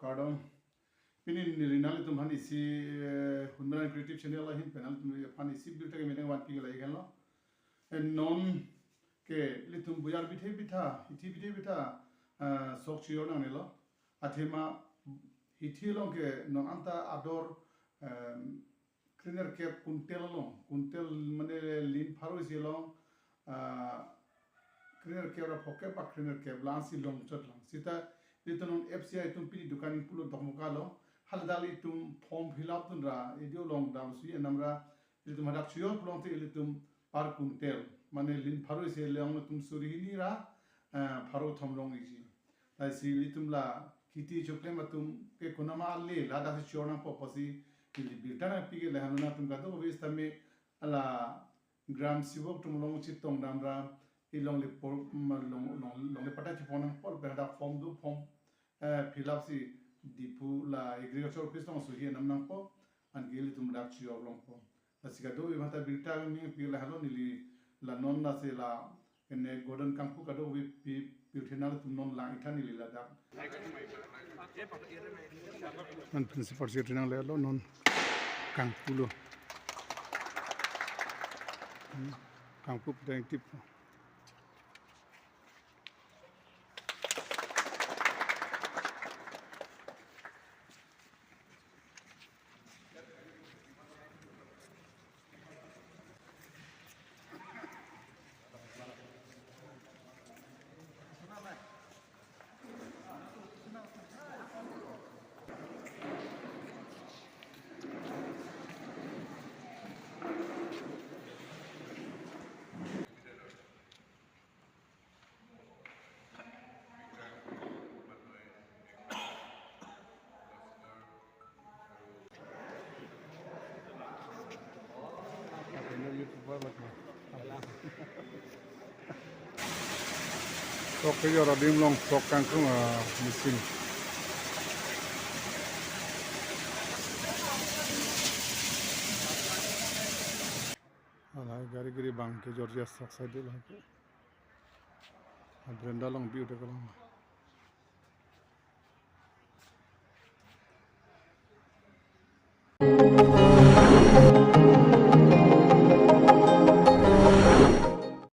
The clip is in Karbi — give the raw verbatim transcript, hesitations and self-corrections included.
Pardon. Pini neli nanglitum aphan isi, eh, Hundaran Creative Channel ahin pen nanglitum aphan isi birta keme nangvanpi ke lahelo. Eh, non ke ilitum buyar bithe bitha, hithi bithe bitha, eh, sok chijor nangnelo. Athema hithi along ke non anta ador, em, krenerkep kuntel along, kuntel mane lin pharo isi along, ah, krenerkep ra phokep ba krenerkep la-ansi longchot lang. Seta ilitum non F C I atum pini dukan ingpulo Dokmoka along, hadak ilitum form fill up dun ra, idio along damsi enam ra, ilitum hadak chijor pulote ilitum per kuntel, mane lin pharo isi along ilitum suri hini ra, eh, pharo thom longji. Lasi ilitum la kheti choklem atum ke konama ale ladak si chijor nangpo pusi ili birta nangpi ke lahenlo, nangtum kadokave sitame la gram sevak atum along chetong dam ra, ilongle por, mm, long, long, longle patta chepon nangpo, pen hadak form do, form, eh, fill up si Diphu la agriculture office along suhi enam nangpo, anke ilitum dak chijor longpo. Lasi kadokave aphanta birta keme nangpi ke lahelo, neli la non lasi la kene Gordon Kangpu kadokave pi, pirthe nangtum non lang-ik tha, neli ladak. Non principal secretary nanglelo, non Kangpu lo. Hmm, Kangpu pen tip. Sok kejor adim along sok kangkrung, ah, machine. Alai gari gari bang kejor jas sok side lahai ke. Ah, veranda along view dek along.